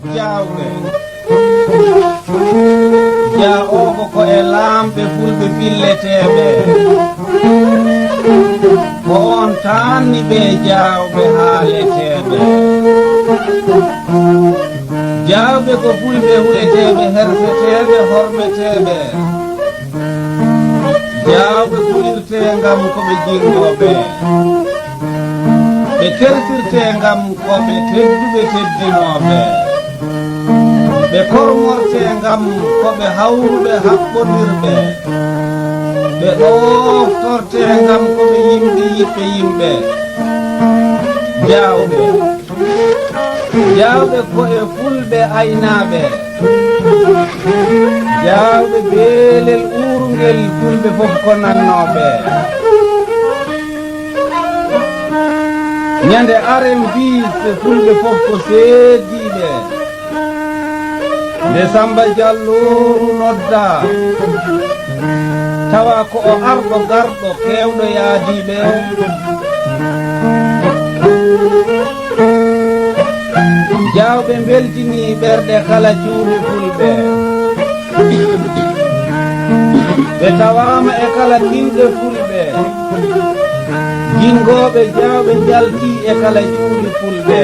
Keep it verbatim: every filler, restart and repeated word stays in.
Jaawɓe. Jaawooɓe ko e laamɓe fulɓe filleteeɓe. Ko on taanni ɓe jaawɓe haaleteeɓe. Jaawɓe ko fulɓe huleteeɓe, herseteeɓe, hormeteeɓe. Jaawɓe kulirtee ngam ko ɓe jingooɓe. Ɓe tersirtee ngam ko ɓe tedduɓe teddinooɓe. Ɓe kormortee ngam ko ɓe hawruɓe haɓɓondirɓe. Ɓe ɗooftortee ngam ko ɓe yimɓe yiɗɓe yimɓe. Jaawɓe. Jaawɓe ko e fulɓe aynaaɓe. Jaawɓe beelel uurngel fulɓe fof ko nannooɓe. Ñande R M B ɓe fulɓe fof ko seediiɓe. Nde Samba Jallo nodda, tawa ko o arɗo garɗo keewɗo yaadiiɓe. Jaawɓe mbeltini ɓerɗe kala cuuɗi fulɓe. Ɓe tawaama e kala kinɗe fulɓe. Jingooɓe jaawɓe njalti e kala cuuɗi fulɓe.